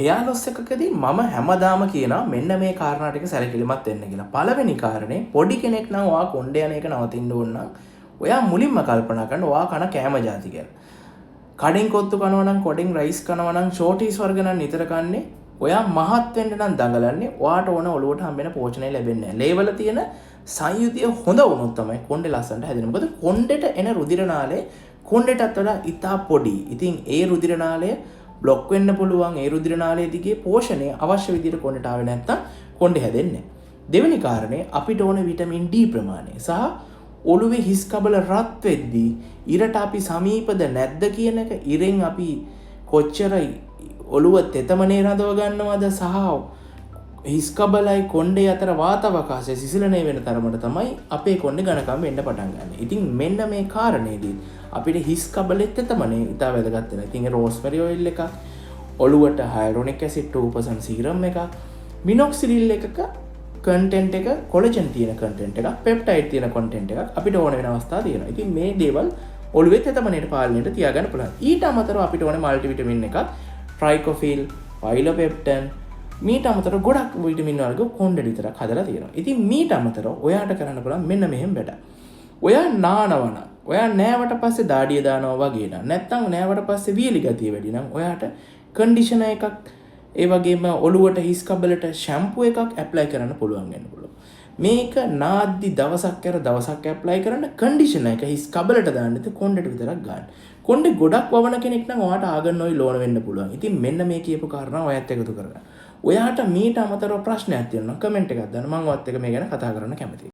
Hair Los එකකදී මම හැමදාම කියනවා මෙන්න මේ කාරණා ටික සැලකිලිමත් වෙන්න කියලා. පළවෙනි කාරණේ, පොඩි කෙනෙක් නම් ඔයා කොණ්ඩේ යන එක නවතින්න ඕන නම් ඔයා මුලින්ම කල්පනා කරන්න ඔයා කන කෑම ජාති ගැන. කඩෙන් කොත්තු කනවා නම්, කඩෙන් රයිස් කනවා නම්, ෂෝටීස් වර්ග නම් නිතර කන්නේ, ඔයා මහත් වෙන්න නම් දඟලන්නේ, ඔයාට ඕන ඔලුවට හම්බෙන පෝෂණය ලැබෙන්නේ නැහැ. ලේවල තියෙන සංයුතිය හොඳ වුණොත් තමයි කොණ්ඩේ ලස්සනට හැදෙන්නේ. මොකද කොණ්ඩෙට එන රුධිර නාලය කොණ්ඩෙටත් වඩා ඉතා පොඩි. ඉතින් ඒ රුධිර නාලය බ්ලොක් වෙන්න පුළුවන්. ඒ රුධිර නාලය දිගේ පෝෂණය අවශ්‍ය විදිහට කොණ්ඩෙට ආවේ නැත්නම් කොණ්ඩේ හැදෙන්නේ නැහැ. දෙවෙනි කාරණේ, අපිට ඕන විටමින් D ප්‍රමාණය සහ ඔළුවේ හිස් කබල රත් වෙද්දී ඉරට අපි සමීපද නැද්ද කියන එක, ඉරෙන් අපි කොච්චර ඔළුව තෙතමනේ රඳව ගන්නවද සහ හිස් කබලයි කොණ්ඩේ අතර වාතාවකාශය සිසිලනය වෙන තරමට තමයි අපේ කොණ්ඩේ ඝනකම් වෙන්න පටන් ගන්න. ඉතින් මෙන්න මේ කාරණේදී අපිට හිස් කබලෙත් තෙතමනේ ඉතා වැදගත් වෙනවා. ඉතින් රෝස්මරි ඔයිල් එකක්, ඔළුවට හයලුරොනික් ඇසිඩ් 2% සීරම් එකක්, මිනොක්සිඩිල් එකක කන්ටෙන්ට් එක, කොලජන් තියෙන කන්ටෙන්ට් එකක්, පෙප්ටයිඩ් තියෙන කන්ටෙන්ට් එකක් අපිට ඕන වෙන අවස්ථා තියෙනවා. ඉතින් මේ දේවල් ඔළුවේ තෙතමනේට පාලනයට තියාගන්න පුළුවන්. ඊට අමතරව අපිට ඕනේ මල්ටි විටමින් එකක්, ට්‍රයිකොෆිල්, පයිලෝපෙප්ටන්, මීට අමතරව ගොඩක් විටමින් වර්ග කොණ්ඩෙට විතරක් හදලා තියෙනවා. ඉතින් මීට අමතරව ඔයාට කරන්න පුළුවන් මෙන්න මෙහෙම වැඩක්. ඔයා නානවා නම්, ඔයා නෑවට පස්සේ දාඩිය දානවා වගේ නම්, නැත්තම් නෑවට පස්සේ වියලි ගතිය වැඩි නම්, ඔයාට කන්ඩිෂනර් එකක්, ඒ වගේම ඔළුවට හිස් කබලට ෂැම්පු එකක් ඇප්ලයි කරන්න පුළුවන් වෙන්න පුළුවන්. මේක නාද්දි දවසක් ඇර දවසක් ඇප්ලයි කරන්න. කන්ඩිෂනර් එක හිස් කබලට දාන්න නැතුව කොණ්ඩෙට විතරක් ගන්න. කොණ්ඩේ ගොඩක් වවන කෙනෙක් නම් ඔයාට ආගන් ඔයිල් ඕන වෙන්න පුළුවන්. ඉතින් මෙන්න මේ කියපු කාරණා ඔයත් එකතු කරගන්න. ඔයාට මීට අමතරව ප්‍රශ්නයක් තියෙනවා නම් කමෙන්ට් එකක් දාන්න. මම ඔයත් එක්ක මේ ගැන කතා කරන්න කැමතියි.